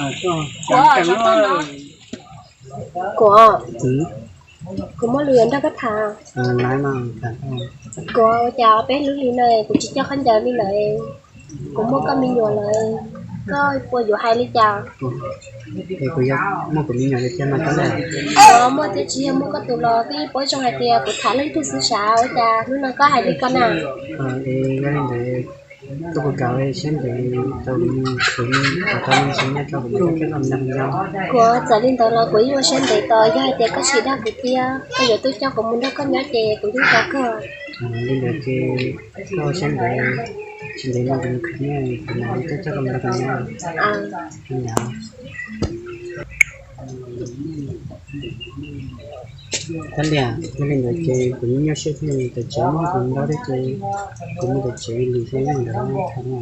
Kuv, kuv muaj lus yuav nrog koj tham. Kuv, ua cas peb hlub li no kuv tsis coj khaub ncaws li lawm, kuv muaj koj me nyuam lawm, koj puas yuav hais li cas? Kuv muaj kuv me nyuam tiag tiag mas koj, kuv muaj thiab tsis yog muaj koj tus los twb paub zoo hais tias kuv tham leej twg xwb sav, ua cas hnub no koj hais li ko na? Yog li ntawd tuaj puas kam siab ntev rau kuv, kuv kom tau ntxiv nyob rau kuv mus rau koj nrog kuv nyob. Kuv, txawm li ntawd los kuv yeej ua siab ntev tos, yog hais tias koj tsis dag kuv thiab koj yuav tuaj coj kuv mus nrog koj nyob ces kuv yeej thov koj. Li ntawd ces koj ua siab ntev, tsis ntev no kuv mus khwv nyiaj kuv mam li tuaj coj koj mus nrog kuv nyob. Kab Liam, yog li ntawd ces kuv yeej nyuaj siab thiab, tam tsev muaj kuv ntau thiab ces kuv mus tam tsev lwm zaus mus ntawd thaum no.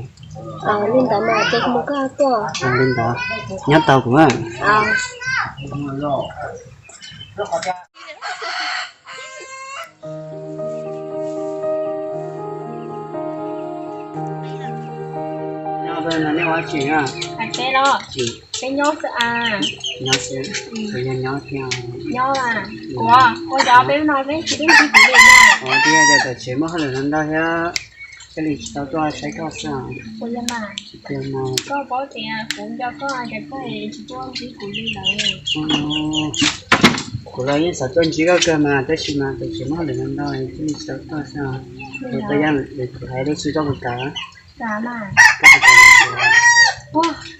Li ntawd mas ces kuv mus koj tuaj. Li ntawd, nyob tos kuv. Nyob, peb nyob xwb a. Nyob xwb, nyob thiab. Nyob a. Ua, ua cas peb no peb tsis tau ntsib kuv li na? Ua, twb yog tias tam tsev muaj hauj lwm ntau thiab, thiaj li tsis tau tuaj saib koj xwb. Ua li mas, koj paub tias kuv nco koj ces koj tsis tuaj ntsib kuv li lawm. Kuv los yeej xav tuaj ntsib koj kawg mas, tab sis mas tam sim muaj hauj lwm ntau ntau thiaj li tsis tau tuaj xwb. Es koj yog kuv hais lub txim koj puas kam? Koj puas kam?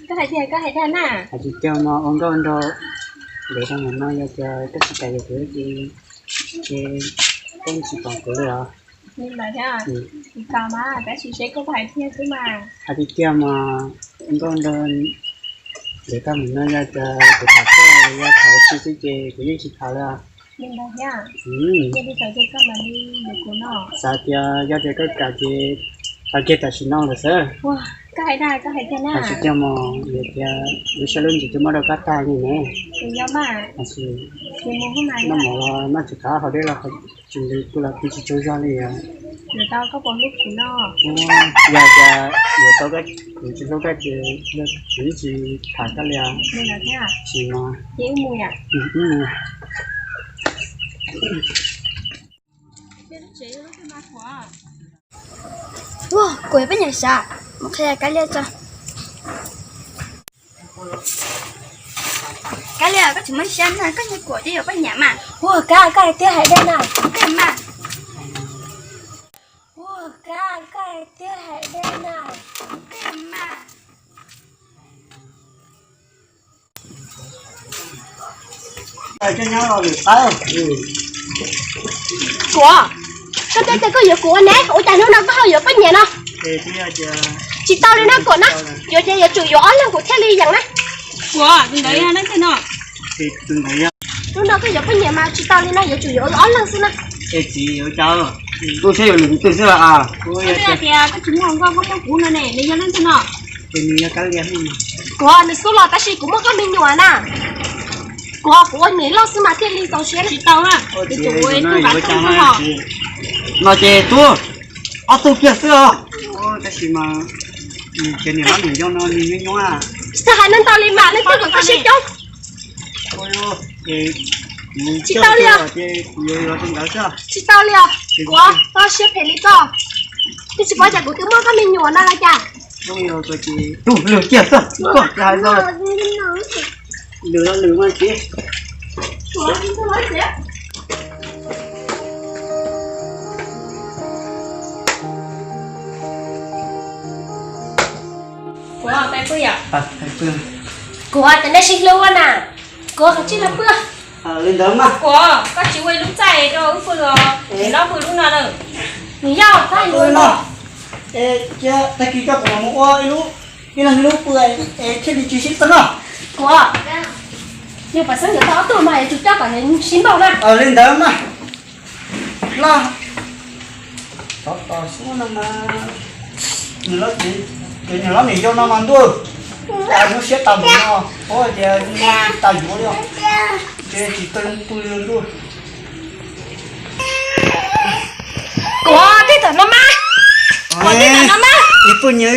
Koj hais tias koj hais dag na. Hais tiag tiag mas ua nkauj nraug ntev rau mus no, yog tias koj tsis kam yuav kuv ces, ces koj tsis pom kuv li os. Li ntawd thiab, tsis kam mas tab sis seb koj puas hais tiag xwb mas. Hais tiag tiag mas ua nkauj nraug ntev rau mus no, yog tias kuv tham koj yog tham ua si xwb ces kuv yeej tsis tham li os. Li ntawd thiab, cia li txawm ces koj mam li yuav kuv no. Xav tias yog tias koj kam ces tag kiag tam sim no lawm xwb. Koj hais dag, koj hais tiag na. Hais tiag tiag mas, yog tias lub siab lub ntsws twb muab rau koj tag li ne. Noj mov los noj tsis qab, haus dej los tsis nqis, kuv los kuv tsis tsaug zog li os. Yuav tau koj puas hlub kuv no? Yog tias yuav tau koj, kuv tsis hlub koj ces kuv yeej tsis tham koj li os. Li ntawd thiab, tsis mas. Ces wb mus yom. Wb mus. Ua, kuv yuav poj niam sav, mus qhia Kab Liam tso. Kab Liam, koj tsis muaj siab na, koj nyiag kuv ces yuav poj niam mas. Ua Kab, koj hais tiag hais dag na. Koj mas. Ua Kab, koj hais tiag hais dag na. Koj mas. Kuv, koj twb tias koj yuav kuv ua ne, ua cas hnub no koj ho yuav poj niam no? Tsis tau li na kuv na, yuav ces yuav tsum yuav ob leeg kuv thiaj li yeem na. Kuv, tus ntawd yog leej twg no? Hnub no koj yuav poj niam mas tsis tau li na, yuav tsum yuav ob leeg xwb na. Es txiv yuav cas, tu siab yuav lwm tus twg xwb los? Koj twb hais tias koj tsis muaj hluas nkauj, koj muaj kuv no ne, nws yog leej twg no? Ces nws yog Kab Liam. Kuv, nws xub los tab sis kuv muaj koj me nyuam na. Kuv, kuv ua niam loj xwb mas thiaj li txaus siab. Tsis tau na, no ces tub, ob tug kiag xwb os. Tab sis mas nws cov niam hlob niam yau no nws nyuaj nyuaj. Tsis tau hais ntau li mas leej twg kom koj siab coob. Tsis tau li os. Tsis tau li os. Kuv, koj siab phem li koj. Koj tsis paub cas kuv twb muaj koj me nyuam no los cas? Tub, lwm kiag xwb, koj hais txog. Lwm los lwm mas txiv. Kuv, peb pw yom? Kuv, cov nej sib hlub na. Kuv, qhov tsis los pw. Li ntawd mas. Kuv, koj tsis ua ib lub txaj rau wb pw os, nyob pw lub no lawm. Nws yog tag kis coj kuv mus ua ib lub, ib leeg ib lub pw es thiaj li tsis sib txeeb no. Kuv, yog pam xeeb yuav tau ob tug mas yuav tsum coj kom sib npaug na. Li ntawd mas. Los, tov tos xwb no mas, nws los txiv, ces nws los niam yau no mas ntuj, cas lub siab tag mus no, paub hais tias tsis tas yuav li os, ces tsis tau zoo pw li ntuj.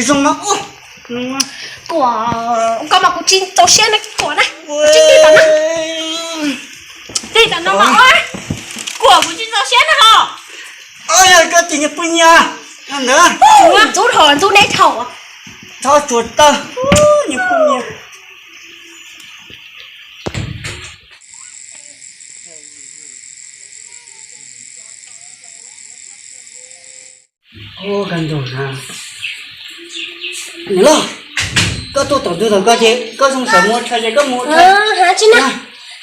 Zoo no. Kuam, koj mas kuv tsis txaus siab na, kuam na. Tsis tij tom na. Tij tom no mas, kuam kuv tsis txaus siab na ho. Koj tsis nyiam phooj ywg ntawd. Ntxub dhau, ntxub neb dhau. Txhob tsuas tawg, nyiam phooj ywg. Ua koj ntug na. Niam loj, koj tuaj tom ntug thaum koj ces koj zoo sawv mus ua tshais ces koj mus ua tshais. Tsis na,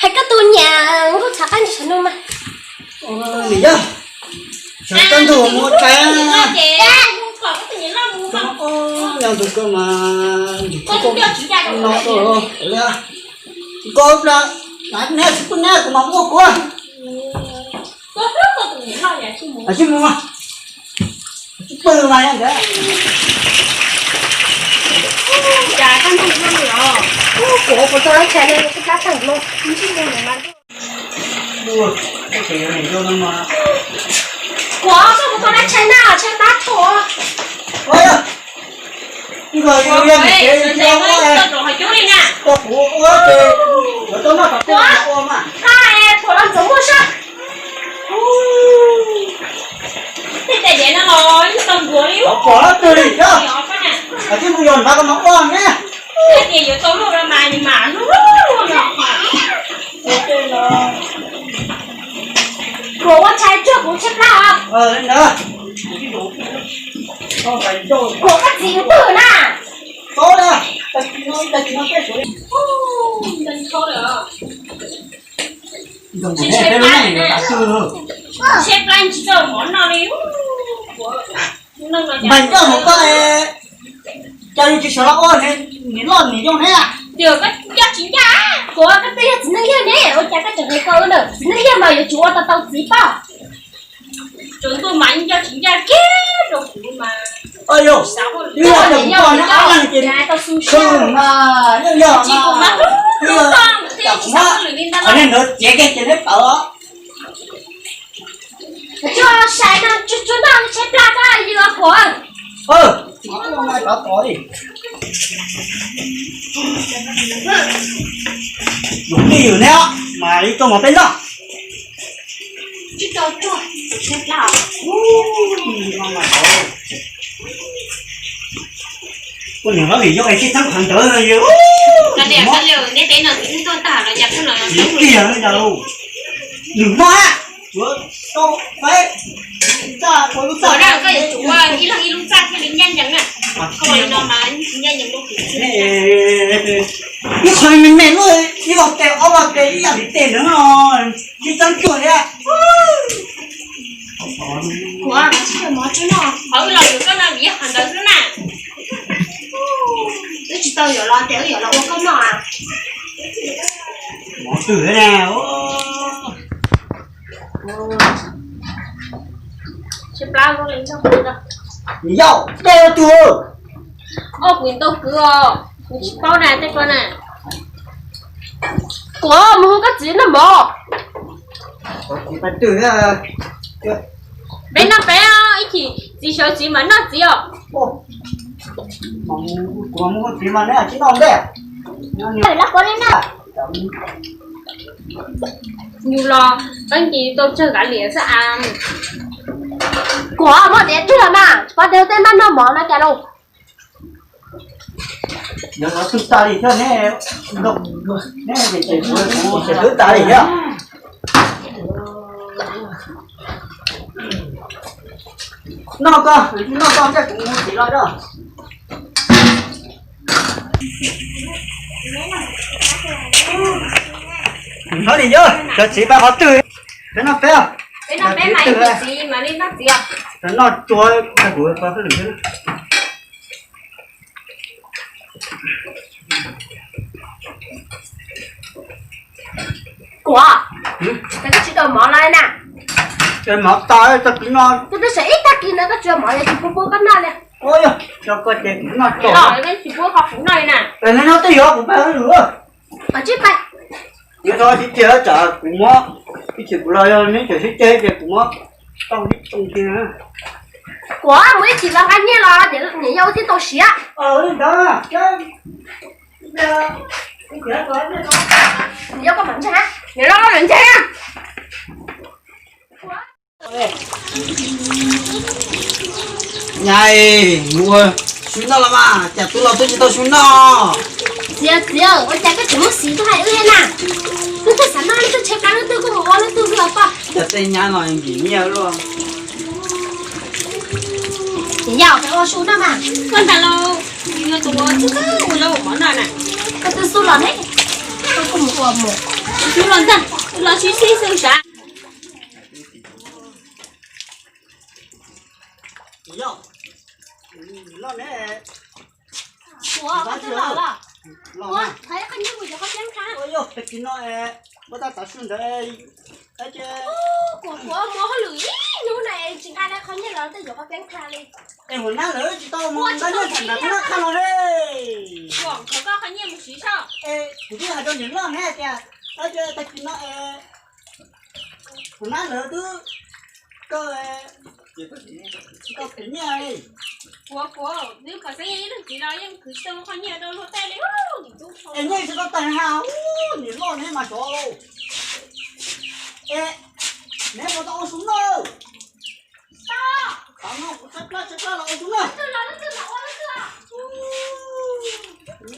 hais koj tus niam nkauj txhav qab ntsis sawv no mas. Niam yog, sawv koj ntug mus ua tshais. Yog ntug koj mas ntug koj no, koj neb tsis pub neb kuv mas muaj kuv. Tsis mus, tsis pw mas ntawd. Kuv puas tau lab tshais no, kuv tab tag no. Kuv, koj puas tau lab tshais na, tshais tab thaum. Koj kuv ua ces yuav tau noj tom tej ua mas. Qab es thaum los ntxuav muaj sab. Tej tais diav no los yeej tau ntuav li. Pom twg li thiab. Tib mus yog nrad koj mas ua ne. Tias yuav tau luaj mas mas luaj. Kuv ua tshais tsuag kuv tshaib plab. Kuv koj txiv twg na. Tshaib plab tsis tau mov noj li. Npais coj mus koj, cas yus tsis sawv los ua niam loj niam yau ne. Tias koj coj tsis ncaj, kuv koj twb yog txiv neej yawg ne, ua cas koj tseem hais koj ntawd, txiv neej yawg mas yuav tsum ua tau tau txiv poj. Tsaus ntuj mas yeej coj tsis ncaj kiag rau kuv mas. Yog niam yau niam yau tsis tau xu siab. Tsis kuv mas hlub hlub koj, twb tsis xav hauj lwm li ntawd los. Tsuag sai no tsuag tsuag noj tshaib plab koj yus kuv. Yus twj yus neb mas ib tug mas peb noj. Tsis tau tsuag tshaib plab. Ua niam hlob niam yau es sib txeeb qhov ntawd no yog. Neb peb no twb tuaj tag los cas pheej los tiag no yog. Nws maj, yuav tau peb txaj ua lub txaj. Koj yuav tsum ua ib leeg ib lub txaj thiaj li ncaj ncees na. Koj li no mas ncaj ncees. Ib qho me me luaj, ib los tes ob los tes ib yam li tes ntawd no, sib txeeb tuag thiab. Kuv, mov tsis noj, qhov wb los yuav koj no vim yog qhov ntawd xwb na. Wb tsis tau yuav los tias wb yuav los ua koj noj. Mov twg ne? Yau, dej tus. Au, kuv ntau kwv os, kuv tsis paub na, tej ko na. Kuv mus hu koj txiv noj mov. Peb noj peb, ib chim txiv sawv txiv mam noj txiv os. Yus los qeeb ces yus tau tsawg kav liam xwb as. Kuv muaj tias tsawg mas, pov tias tej maj noj mov no cas los. Yuav xav twb tas li thiab ne, ne ces kuv xav twb tas li thiab. Noj koj, noj koj ntsej kuv mus txiv los da. Nyob li yog cov txiv pab qhov twg, peb noj peb, peb noj peb mas ib txiv mam li noj txiv os. Noj tsuav kuv pab hauj lwm. Kuv, koj tsis tau mov los na? Mov tas tag kis no. Koj twb xav ib tag kis no koj tsis mov yog tsis pub pub koj noj li. Yog koj ces kuv noj tso. Tsis pub qhov kuv noj li na. No twb yog kuv pab hauj lwm. Koj tsis pab. Nyob tsis tiag tsam kuv muab, ib chim kuv los yog neb tseem sib ceg ces kuv muab tau ib too kiag. Kuv mus ib chim los nqa nyiaj los niam yau thiaj tau siav. Niam yau koj mam ntseeg, niam yau koj mam ntseeg. Nyab, mus ua su noj los mas, cas tub los twb tsis tau su noj. Txiv, txiv, ua cas koj tseem muab xiv tuaj hais wb thiab na? Wb twb xav noj lub twg tshaib plab lub twg, koj mus ua lub twg xwb los koj. Cas tej nyab no nkim nyiaj luaj. Ces yog koj ua su noj mas. Koj ntag lauj, yus yog tus ua txhub txhub ua zaub ua mov noj na. Koj twb xub los ne, koj kuj mus ua mus. Xub los ntag, los sib sib xwb sav. Yog, loj ne. Ua koj twb los los. Ua, qhov ib qhov nyiaj mus yuav qhov peeb qha. Ua yog, tag kis no es, muab tab tav su ntawd es, kuv kuv ua hauj lwm ib hnub na es tsis nqa qhov nyiaj los tej yuav qhov peeb qha li. Es hauv nab lawm tsis tau mus nqa nyiaj tham nram nab qha los li. Koj qhov nyiaj mus siv saib. Es kuv twb hais rau niam loj ne hais tias, tag kis no es, hauv nab lawm twb, koj, koj khwv nyiaj li. Kuv kuv twb pom xeeb ib leeg txiv los yeej khwv tau qhov nyiaj rau luag tej li. Es nyiaj tsis tau tag ha, niam loj neb mas sov lauj. Es neb puas tau ua su noj? Tau no kuv tshaib plab tshaib plab los ua su noj.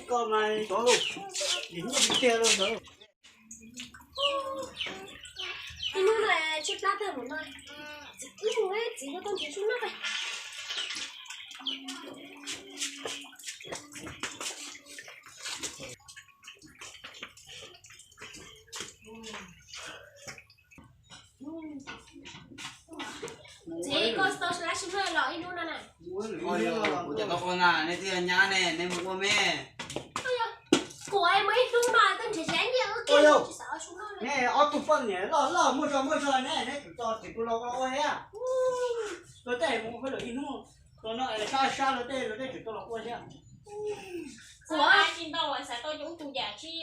Koj mas sov lauj, nyiaj tiag tiag lauj. Ib hnub no tshaib plab tag npaum no, wb mus ib txiv no tau nrhiav su noj. Txiv, koj tau su noj su noj los ib hnub no na. Kuv cov tau ua na, nej twb yog nyab ne, nej mus ua me. Kuv mus ib hnub no twb nrhiav nyiaj ua ke tsis xav ua su noj li. Nej ob tug poj niam loj loj muaj zog muaj zog ne, neb tsum tau txiv kuv los ua thiab. Luag tej mus hauj lwm ib hnub, los no sab sab luag tej, luag tej tsum tau los ua thiab. Kuv tsis ntau xav tau coob tus yam tsis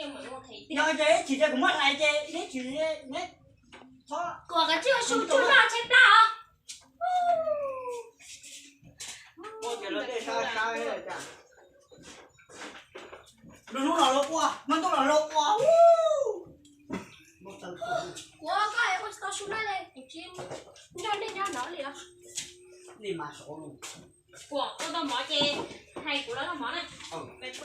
yog ces ib chim ces kuv muab hlais ces neb tsis, neb txhob. Kuv kav tsij ua su tsuag noj tshaib plab os. Ua ces luag tej sab sab cas. Lub hnub los luag ua, hmo ntuj los luag ua. Kuv koj ua tsis tau su noj li, kuv tsis nrog nej nyob no li os. Nej mas sov lus. Kuv ua tau mov ces hais kuv los noj mov na. Peb pw.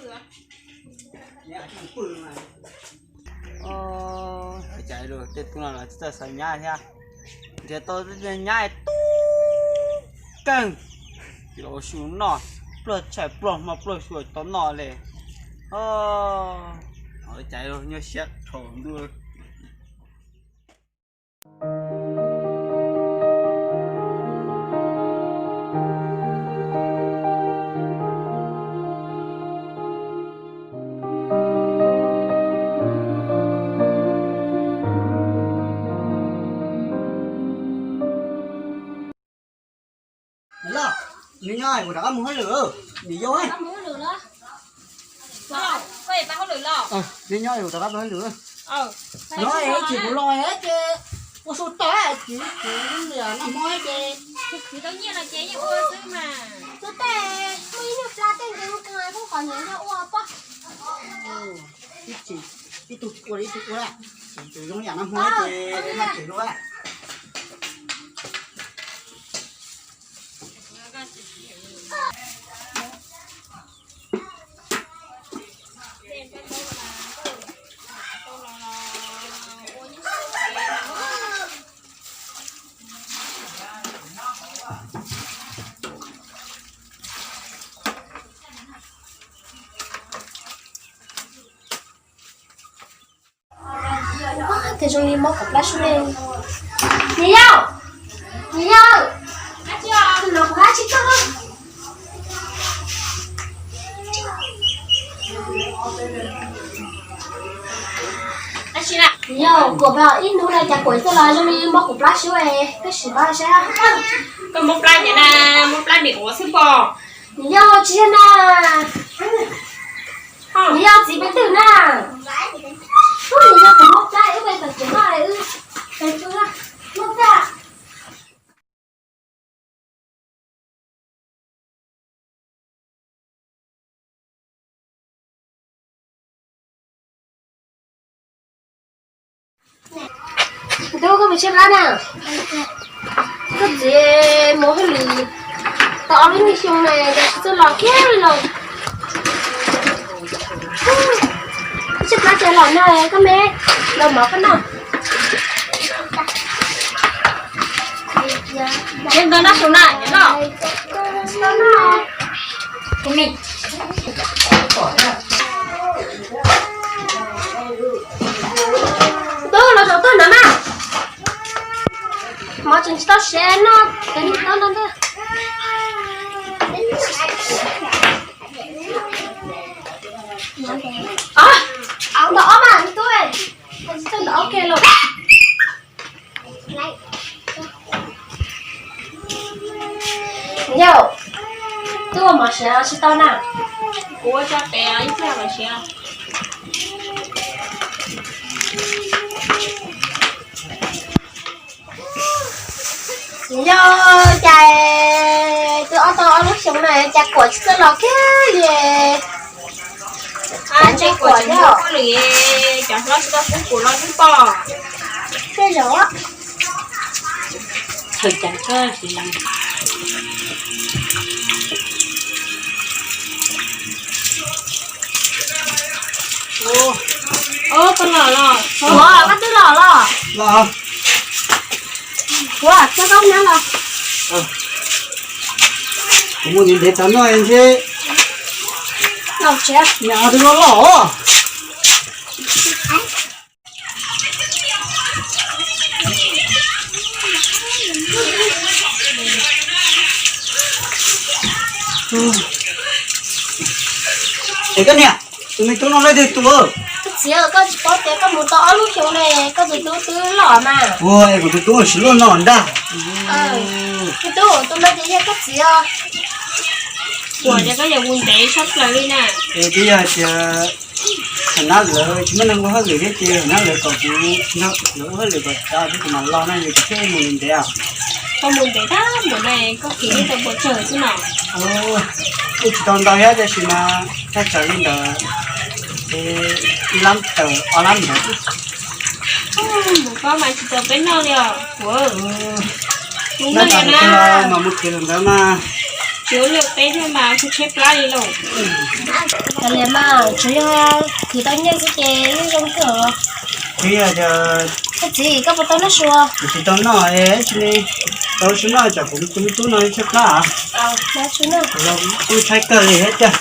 Ua cas tej tub no los tsis txawj xav nyab thiab. Nrhiav tau nyab tub keej, los ua su noj, pluag tshais pluag hmo pluag su tau noj li. Ua cas nyob siab dhau ntuj. Los, neb nyob es kuv rov qab mus hauj lwm, niam yau. Neb nyob es kuv rov qab mus hauj lwm. Nyob es ib chim kuv los ces ua su tag ces kuv niam noj hmo ces. Tus tej muaj ib nyuag plab tej nkees nkees kuj qhov niam yau ua poj. Ib tug ua ib tug ua, tus zoo yam noj hmo ces noj tsev dua. Ua cas zoo li mob kuv plab suab ne. Niam yau, niam yau, tus no kuv hab tsis tau. Niam yau, kuv pab ib hnub no cas kuv tuaj los zoo li mob kuv plab suab, koj sim pab saib. Koj mob plab ces na, mob plab me quav xwb pob. Niam yau, tsis yog na. Niam yau, txiv peb twg na? Niam yau, kuv mob plab, wb peb tau kev noj, wb peb twg mob plab. Tub, koj mus tshaib plab na. Koj txiv mus hauj lwm tau ob lub xyoo na, cas tsis txawj los kiag li los. Tshaib plab cas los no, koj me, los mov koj noj. Nyob nto noj su na, nyob noj. Tub, los zaum tag na mas. Mov tseem tsis tau siav no, ces nws tau no ntag. Ntawm ob mas tub, tsis tau ntawm ob ke los. Yog, twb ua mov siav tsis tau na. Kuv ua tso pem ib pliag mam siav. Yog cas twb ob tau ob lub xyoo na cas Kuam tsis txawj los kiag li. Ntshe Kuam tseem muaj hauj lwm, cov hlob tsis tau pub Kuam los twb pom. Tej zaum. Txhawj cas koj tsis Ua, koj los los. Ua, koj twb los los. Los. Ua, koj koj nab los. Kuv mus ntev ntev tau noj ntshe. Los tsev. Nyam twb los los. Es koj niam, tus me tub no leej twg tus? Koj txiv, koj tsis paub tias koj mus tau ob lub xyoo ne, koj tus tub twb los mas. Ua, es kuv tus tub tsis luaj no ntag. Tus tub, tus no ces yog koj txiv os. Ua, ces koj yuav mus ntev tshaj plaws li na. Es twb yog tias thaum nab lawv tsis muaj neeg ua hauj lwm thiab ces thaum nab lawv kom kuv nrog lawv ua hauj lwm kom tau thiab kuv mam los no, yog kuv thiaj mus ntev os. Koj mus ntev tag npaum no koj khiav ib tau pes tsawg xwb no? Kuj tsis tau ntau thiab, tab sis mas thaj tsam li ntawd, ib lab tawm ob lab ntawd. Mus koj mas tsis tau peb noj li os. Ua, mus noj yog na, mas mus khiav ntawd mas tsis ua liaj peb thiab mas kuj tshaib plab li lauj. Kav liam mas, tsuas yog khwv tau nyiaj xwb ces yeej zoo kawg. Txiv, koj puas tau noj su? Kuv tsis tau noj, tsis li tau su noj, tsam kuv tus me tub no tshaib plab. Kuv los kuj tshaib kawg li thiab tiag.